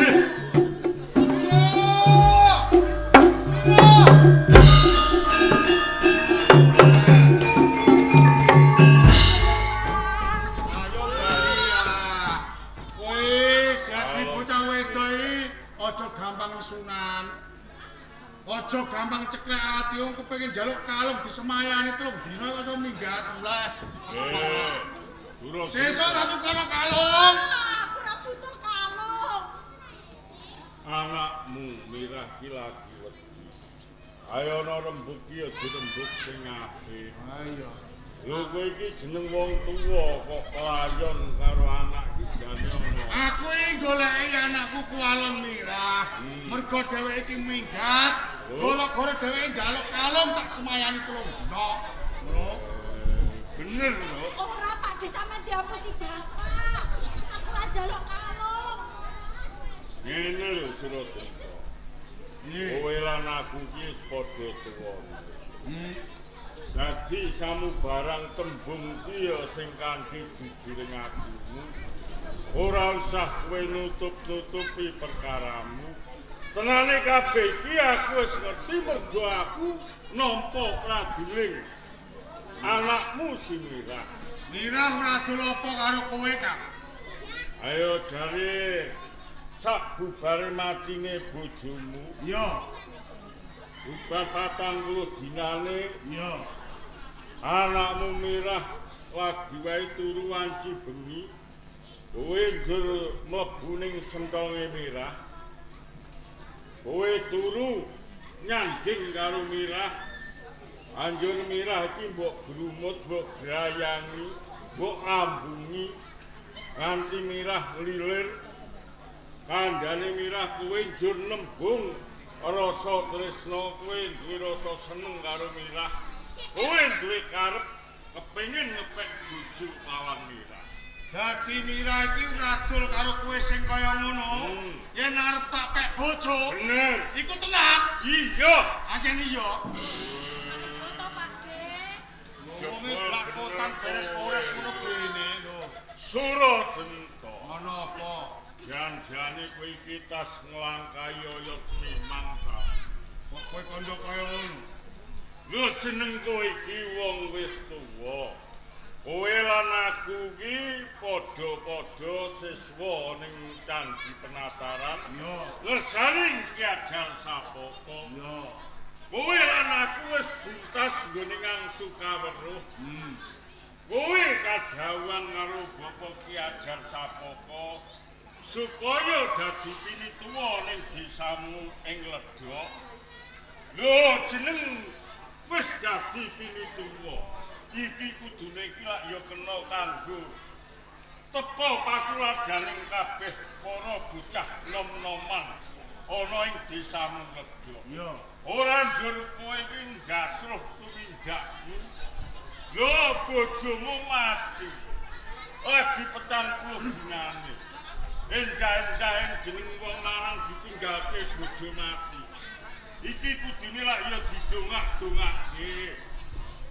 Ayo bali ya. Kowe dadi bocah wedok iki aja gampang nesunan. Aja gampang ceklek ati wong kepengin njaluk kalung disemayani 3 dina kok iso minggat mulih. Sesuk tak tukono kalung. Aku ora butuh kalung. Anakmu Mirah ki lagi wedi. Ayo ana rembug ki ya dirembug sing apik. Ha iya. Lho kowe iki jeneng wong tuwa kok kelayon karo anak iki jane ana. Aku iki goleki anakku kualon Mirah. Mergo dheweke iki minggat, golok-golok dheweke njaluk kalung tak semayani 3 dina. Ngono. Bener lho. Ora Pakde sampean diapusi bapak. Aku ora njaluk kalung. Ngene lho Suradenta. Kowe lan aku iki wis padha tuwa. Dadi samubarang tembung ki ya sing kanthi jujuring atimu. Ora usah kowe nutup-nutupi perkaramu. Tenane kabeh iki aku wis ngerti mergo aku nampa prajuling anakmu si Mirah. Mirah ora adol apa karo kowe, Kang? Ayo jare sak bubare matine bojomu. Iya. Bubar 40 dinane. Iya. Anakmu Mirah lagi wae turu wanci bengi. Kowe njur mlebu ning sentonge Mirah. Kowe turu nyanding karo Mirah. Anjur Mirah iki mbok grumut, mbok grayangi, mbok ambungi nganti Mirah lilir. Kandhane Mirah kowe njur nembung rasa tresna, kowe duwe rasa seneng karo Mirah. Kowe duwe karep kepengin ngepek bojo lawan Mirah. Dadi Mirah iki ora adol karo kowe sing kaya ngono. Yen arep tak pek bojo, bener. Iku tenan. Iya, ancen iya. Iya to Pakde. Wong iki lak kotang beres-beres ngono kene lho. Suradenta. Ana apa? Jan-jane kowe iki tas nglangkahi oyot memang ta. Kok kowe kandha kaya ngono? Lho jeneng kowe iki wong wis tuwa. Kowe lan aku iki padha-padha siswa ning Candhi Penataran. Iya. Ngersani Ki Ajar Sapaka. Iya. Kowe lan aku wis buntas nggone ngangsu kaweruh. Kowe kadhawuhan karo Bapak Ki Ajar Sapaka Supaya dadi pinituwa ning desamu ing Ledok. Lho jeneng wis dadi pinituwa. Iki kudune iki lak ya kena kanggo tepa patuladaning kabeh para bocah nom-noman ana ing desamu Ledok. Iya. Ora njur kowe iki nggasruh tumindakmu. Lho bojomu mati. Lagi 40 dinane. Endah-endahen jeneng wong lanang ditinggalke bojo mati. Iki kudune lak ya didongak-dongake.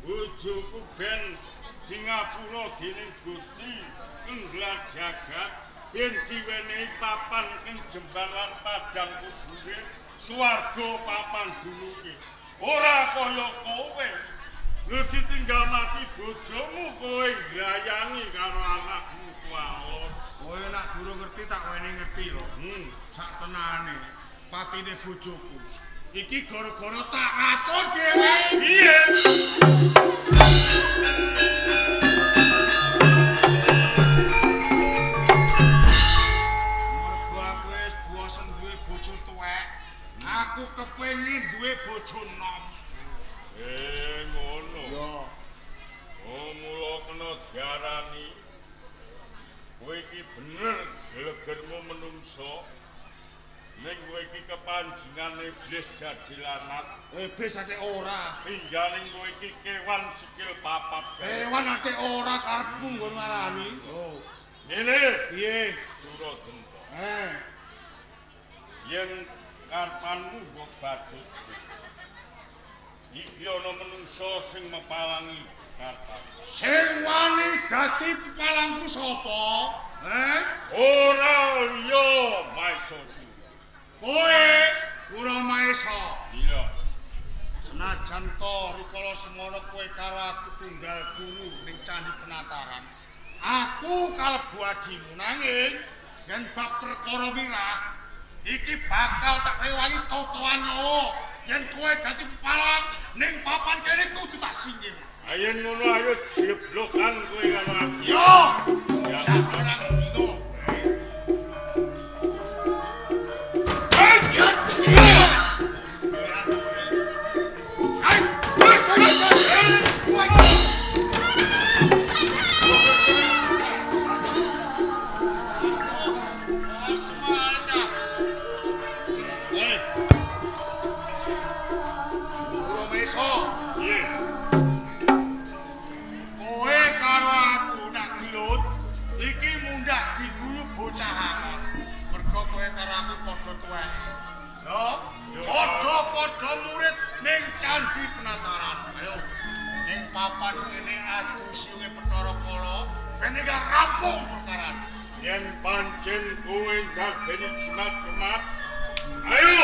Bojoku ben dingapura dening Gusti Englar jagat ben diwenehi papan ing jembar lan padang kubure swarga papan duluke. Ora kaya kowe. Lho ditinggal mati bojomu kowe ngrayangi karo anakmu kuwalon. Kowe nek durung ngerti tak wenehi ngerti yo. Sak tenane patine bojoku. Iki gara-gara tak racun dhewe. Piye? Mergo aku wis bosen duwe bojo tuwek. Aku kepengin duwe bojo nom. Ngono. Yo. Oh, mula kena diarani kowe iki bener glegermu menungso. Ning kowe iki kepanjengan iblis jajilanat. Iblis ate ora. Pingganing kowe iki kewan sikil papat. Kewan ate ora karepmu nggon ngarani. Oh. Ngene. Piye? Suradenta. Yen karpanmu mbok badut. Iki ana menungso sing mepalangi karpan. Sing wani dadi pepalangku sapa? Ora liya Maesa. Kowe Guru Maesa. Iya. Senajan to rikala semono kowe karo aku tunggal guru ning Candi Penataran. Aku kalebu adimu nanging yen bab perkara wirah iki bakal tak rewangi totoan nyawa. Yen kowe dadi pepalang ning papan kene kudu tak singgih. Ayo ngono ayo jeblokan kowe karo aku. Yo. Saperang dino. Padha-padha murid ning Candi Penataran. Ayo ning papan kene adu siunge Bathara Kala ben enggal rampung perkara. Yen pancen kowe njabeni jimat kemat, ayo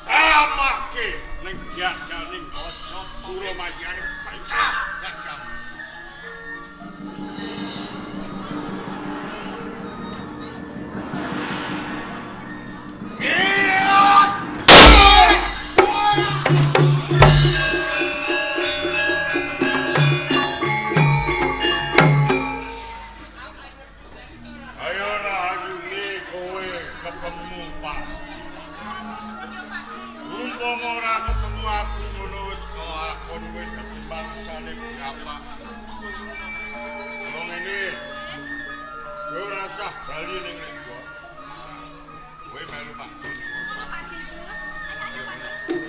tamahke ning diadaning aja Suramayane pecah gajah. Bali ning Lenggo. Kowe melu Pak Dun. Pak Dun. Ayo Pak Dun.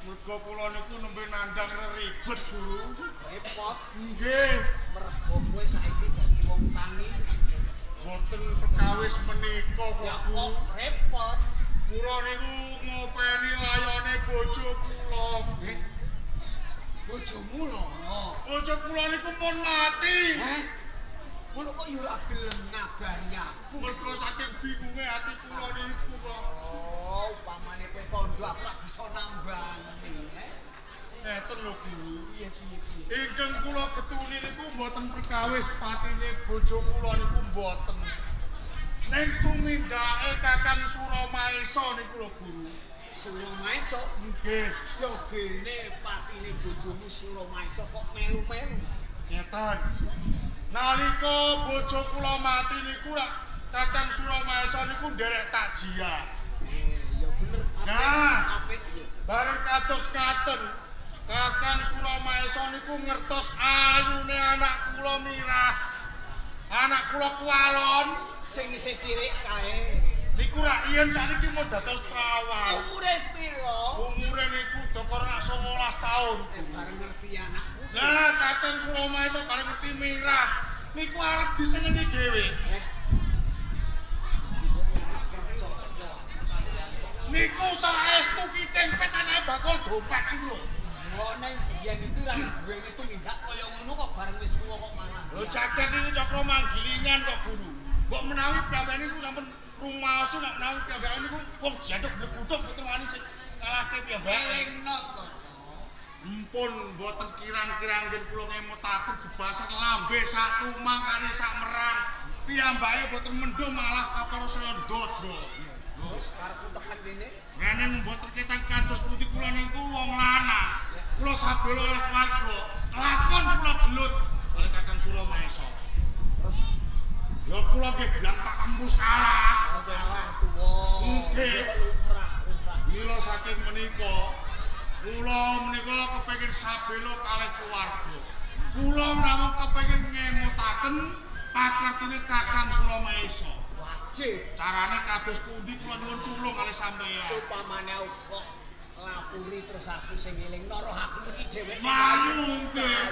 Mergo kula niku nembe nandhang ribet, Guru. Repot. Nggih. Mergo kowe saiki dadi wong tani. Mboten perkawis menika kok, Guru. Repot. Kula niku ngopeni layone bojo kula. Bojomu lara. Bojo kula niku mun mati. Heh. Ngono kok ya ora gelem ngabari aku. Mergo saking bingunge ati kula niku kok. Oh, upamane kowe kandha aku ora bisa nambani, eh. Ngeten lho Guru. Piye piye piye. Ingkang kula getuni niku mboten perkawis patine bojo kula niku mboten. Ning tumindake Kakang Suramaesa niku lho Guru. Suramaesa? Nggih. Ya gene patine bojomu Suramaesa kok melu-melu. Ngeten. Nalika bojo kula mati niku rak Kakang Suramaesa niku nderek takjiah. Ya bener. Nah, apik ya. Bareng kados ngaten, Kakang Suramaesa niku ngertos ayune anak kula Mirah. Anak kula Kualon sing isih cilik kae. Niku rak yen sakniki mau dados perawan. Umure piro? Umure niku dokor rak 19 taun. Bareng ngerti anakku. Lah Kakang Suramaesa bareng ngerti Mirah niku arep disenengi dhewe. Niku saestu kiting pet anake bakul dompet niku lho. Oh neng biyen iki ra duweni tumindak kaya ngono kok bareng wis tuwa kok malah. Lho jagat niku cakra manggilingan kok Guru. Mbok menawi piyambake niku sampun rumaosi nek menawi piyambake niku wong jaduk bleguduk mboten wani sing ngalahke piyambake. Elingno to. Empun mboten kirang-kirang ngen kula ngemutaken bebasan lambe sak tumang kali sak merang. Piyambake mboten mendho malah kapara saya ndodro. Lho, karepku tekan kene. Ngene mboten ketang kados pundi kula niku wong lanang. Kula sabela keluarga, lakon kula gelut oleh Kakang Suramaesa. Terus ya kula nggih bilang Pak Kempus kalah. Kalah tuwa. Nggih. Lumrah-lumrah. Mila saking menika kula menika kepengin sabela kalih keluarga. Kula namung kepengin ngemutaken pakartine Kakang Suramaesa. Wajib. Carane kados pundi kula nyuwun tulung kalih sampeyan. Upamane kok lapuri terus aku sing ngelingno roh aku mesti dheweke. Mlayu nggih.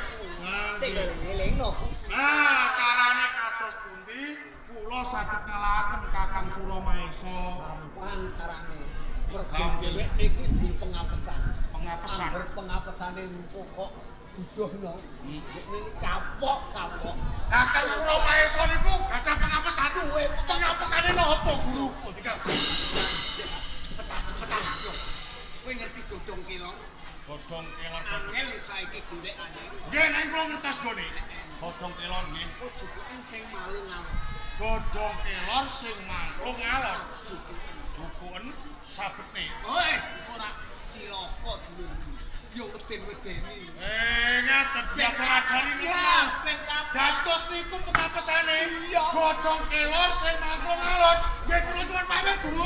Sing ngelingno kudu. Nah, carane kados pundi kula saged ngalahaken Kakang Suramaesa. Gampang carane. Mergo dheweke iki duwe pengapesan. Pengapesan. Angger pengapesane kok duduhno. Nek kapok-kapok. Kakang Suramaesa niku gadah pengapesan. Duwe pengapesane napa, Guru? Cepet cepet. Kowe ngerti godhong kelor? Godhong kelor angel saiki golekane. Nggih, nek kula ngertos gone. Godhong kelor nggih. Kok jupuken sing malung ngalor. Godhong kelor sing mangklung ngalor. Jupuken. Jupuken sabetne. Hoi, ora cilaka dulurku. Yo weden-wedeni. Ngaten diagar-agari niku. Ben kabeh. Dados niku pengapesane. Godhong kelor sing mangklung ngalor. Nggih kula nyuwun pamit, Guru.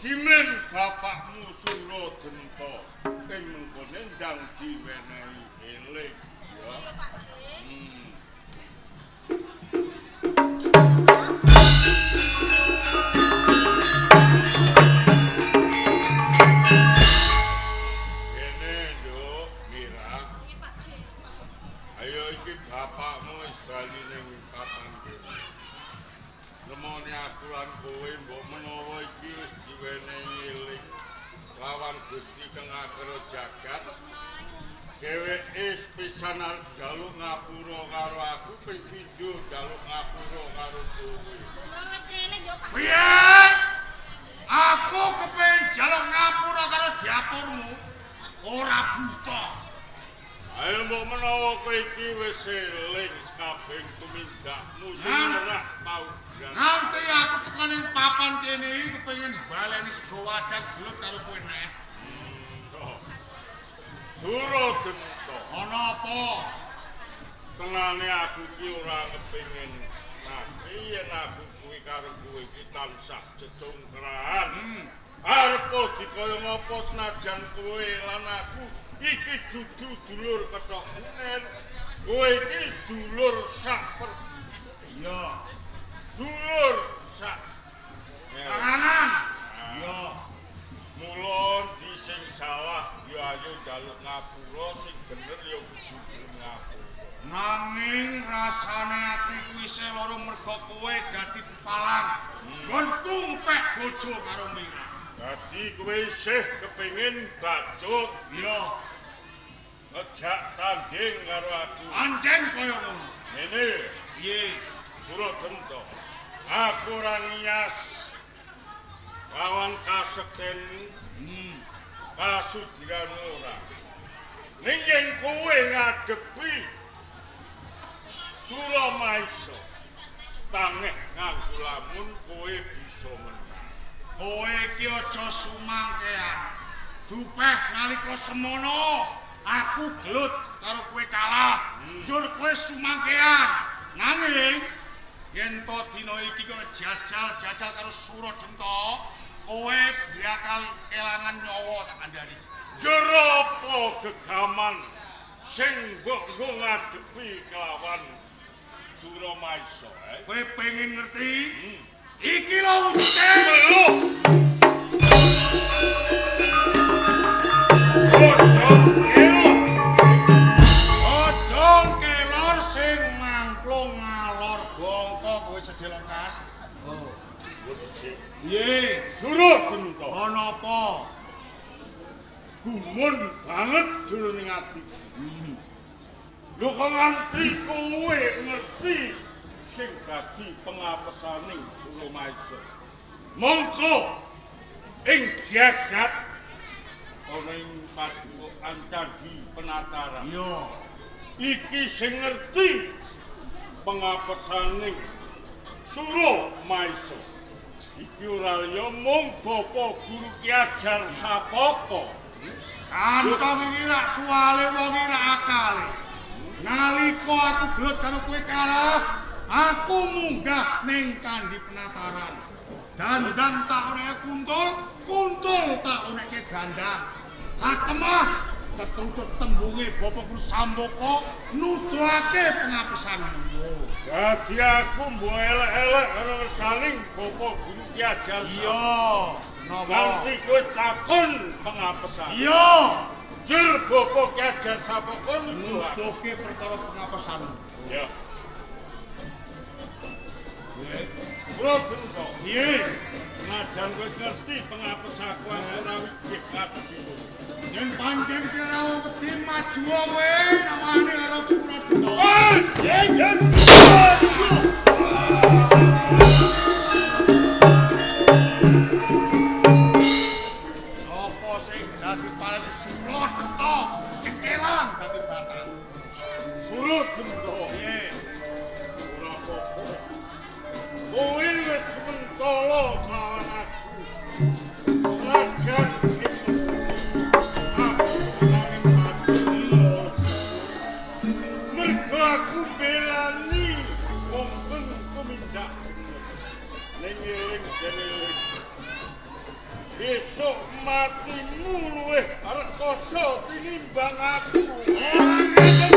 Dimen bapakmu Suradenta ing mengkone ndang diwenehi eling ya. Kene Nduk Mira. Nggih Pak De. Ayo iki bapakmu wis bali ning papan kene. Nemone aku lan kowe mbok menawa iki wis diwenehi eling lawan Gusti kang akara jagat. Dheweke pisan arep njaluk ngapura karo aku, ping pindho njaluk ngapura karo kowe. Ora wis eling yo Pak. Piye? Aku kepengin njaluk ngapura karo dapurmu. Ora buta. Ayo mbok menawa kowe iki wis eling kabeh tumindakmu sing ora tau. Nganti aku tekan ning papan kene iki kepengin baleni sego wadang gelut karo kowe neh. Suradenta. Ana apa? Tenane aku ki ora kepengin mati yen aku kuwi karo kowe iki tansah cecungkrahan. Arep dikaya ngapa senajan kowe lan aku iki dudu dulur kethok kuner. Kowe iki dulur sak per. Iya. Dulur sak karangan. Iya. Mula ndi sing salah ya ayo njaluk ngapura, sing bener ya kudu gelem ngapura. Nanging rasane atiku isih lara merga kowe dadi pepalang. Nggonku pek bojo karo Mira. Dadi kowe isih kepengin bacut. Iya. Ngejak tanding karo aku. Pancen kaya ngono. Ngene. Piye? Suradenta. Aku ora ngiyas lawan kasektenmu. Kasudiranmu ora. Ning yen kowe ngadepi Suramaisa, tangeh nganggo lamun kowe bisa menang. Kowe iki aja sumangkean. Dupeh nalika semono aku gelut karo kowe kalah. Njur kowe sumangkean. Nanging yen to dina iki kowe jajal-jajal karo Suradenta, kowe bakal kelangan nyawa tak kandhani. Njur apa gegaman sing mbok nggo ngadepi kelawan Suramaisa? Kowe pengen ngerti? Iki lho wujude. Lho. Godhong kelor. Godhong kelor sing mangklung ngalor bongko kowe sedhelok kas. Oh. Piye? Suradenta. Ana apa? Gumun banget jroning atiku. Lho kok nganti kowe ngerti sing dadi pengapesaning Suramaisa. Mongko ing jagat ana ing padukaan candhi Penataran. Iya. Iki sing ngerti pengapesaning Suramaisa. Iki ora liya mung Bapak Guru Ki Ajar Sapaka. Kantong iki rak suwale wong iki rak akale. Nalika aku gelut karo kowe kalah, aku munggah ning Candhi Penataran. Dandang tak oneke kuntul, kuntul tak oneke dandang. Satemah ketrucut tembunge Bapak Guru Sambaka nuduhake pengapesanmu. Dadi aku mbok elek-elek ana ngersaning Bapak Guru Ki Ajar. Iya, napa? Nganti kowe takon pengapesan. Iya. Jur Bapak Ki Ajar Sapaka nuduhake perkara pengapesanmu. Ya. Suradenta. Piye? Senajan kowe wis ngerti pengapesaku aku ora wigih ngadepi kowe. Yen pancen kira wedi maju kowe nawani karo Suradenta. Yen. Sopo sing dadi paling Suradenta? Cekelang dadi batang. Suradenta. Piye? Ora apa-apa. Kowe wis mentolo lawan aku. Senajan aku nanging mati. Mergo aku belani wong kang tumindak bener. Ning eling dene eling. Besok matimu luwih rekoso tinimbang aku. Ora.